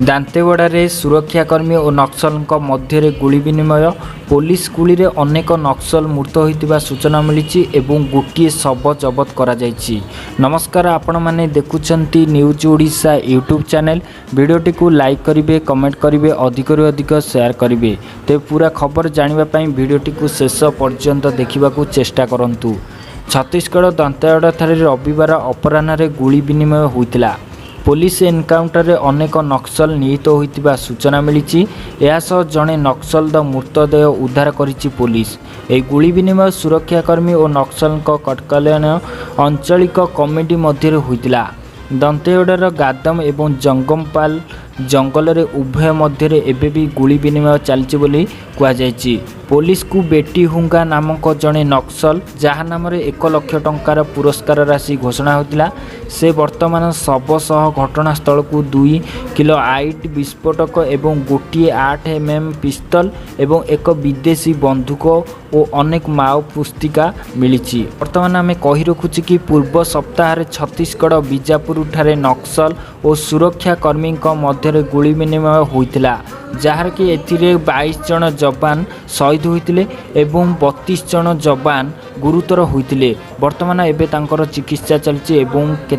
ଦାନ୍ତେୱାଡ଼ାରେ ସୁରକ୍ଷାକର୍ମୀ ଓ ନକ୍ସଲଙ୍କ ମଧ୍ୟରେ ଗୁଳି ବିନିମୟ। ପୋଲିସ ଗୁଳିରେ ଅନେକ ନକ୍ସଲ ମୃତ ହୋଇଥିବା ସୂଚନା ମିଳିଛି ଏବଂ ଗୋଟିଏ ଶବ ଜବତ କରାଯାଇଛି। ନମସ୍କାର, ଆପଣମାନେ ଦେଖୁଛନ୍ତି ନ୍ୟୁଜ୍ ଓଡ଼ିଶା ୟୁଟ୍ୟୁବ୍ ଚ୍ୟାନେଲ୍। ଭିଡ଼ିଓଟିକୁ ଲାଇକ୍ କରିବେ, କମେଣ୍ଟ କରିବେ, ଅଧିକରୁ ଅଧିକ ସେୟାର କରିବେ। ତେବେ ପୁରା ଖବର ଜାଣିବା ପାଇଁ ଭିଡ଼ିଓଟିକୁ ଶେଷ ପର୍ଯ୍ୟନ୍ତ ଦେଖିବାକୁ ଚେଷ୍ଟା କରନ୍ତୁ। ଛତିଶଗଡ଼ ଦନ୍ତେୱାଡ଼ାଠାରେ ରବିବାର ଅପରାହ୍ନରେ ଗୁଳି ବିନିମୟ ହୋଇଥିଲା। ପୋଲିସ ଏନକାଉଣ୍ଟରରେ ଅନେକ ନକ୍ସଲ ନିହତ ହୋଇଥିବା ସୂଚନା ମିଳିଛି। ଏହାସହ ଜଣେ ନକ୍ସଲର ମୃତଦେହ ଉଦ୍ଧାର କରିଛି ପୋଲିସ। ଏହି ଗୁଳି ବିନିମୟ ସୁରକ୍ଷାକର୍ମୀ ଓ ନକ୍ସଲଙ୍କ କଟକଲ୍ୟାଣ ଆଞ୍ଚଳିକ କମିଟି ମଧ୍ୟରେ ହୋଇଥିଲା। ଦନ୍ତେୱାଡ଼ାର ଗାଦମ ଏବଂ ଜଙ୍ଗମପାଲ ଜଙ୍ଗଲରେ ଉଭୟ ମଧ୍ୟରେ ଏବେ ବି ଗୁଳି ବିନିମୟ ଚାଲିଛି ବୋଲି କୁହାଯାଇଛି। ପୋଲିସକୁ ବେଟି ହୁଙ୍ଗା ନାମକ ଜଣେ ନକ୍ସଲ, ଯାହା ନାମରେ 1 ଲକ୍ଷ ଟଙ୍କାର ପୁରସ୍କାର ରାଶି ଘୋଷଣା ହୋଇଥିଲା, ସେ ବର୍ତ୍ତମାନ ଶବ ସହ ଘଟଣାସ୍ଥଳକୁ 2 କିଲୋ ଆଇଇଡି ବିସ୍ଫୋରକ ଏବଂ ଗୋଟିଏ 8 ଏମ୍ଏମ୍ ପିସ୍ତଲ ଏବଂ ଏକ ବିଦେଶୀ ବନ୍ଧୁକ ଓ ଅନେକ ମାଓ ପୁସ୍ତିକା ମିଳିଛି। ବର୍ତ୍ତମାନ ଆମେ କହି ରଖୁଛୁ କି ପୂର୍ବ ସପ୍ତାହରେ ଛତିଶଗଡ଼ ବିଜାପୁରଠାରେ ନକ୍ସଲ ଓ ସୁରକ୍ଷାକର୍ମୀଙ୍କ ମଧ୍ୟରେ ଗୁଳି ବିନିମୟ ହୋଇଥିଲା, ଯାହାର କି ଏଥିରେ 22 ଜଣ ଯବାନ ଶହୀଦ ହୋଇଥିଲେ ଏବଂ 32 ଜଣ ଯବାନ ଗୁରୁତର ହୋଇଥିଲେ। ବର୍ତ୍ତମାନ ଏବେ ତାଙ୍କର ଚିକିତ୍ସା ଚାଲିଛି ଏବଂ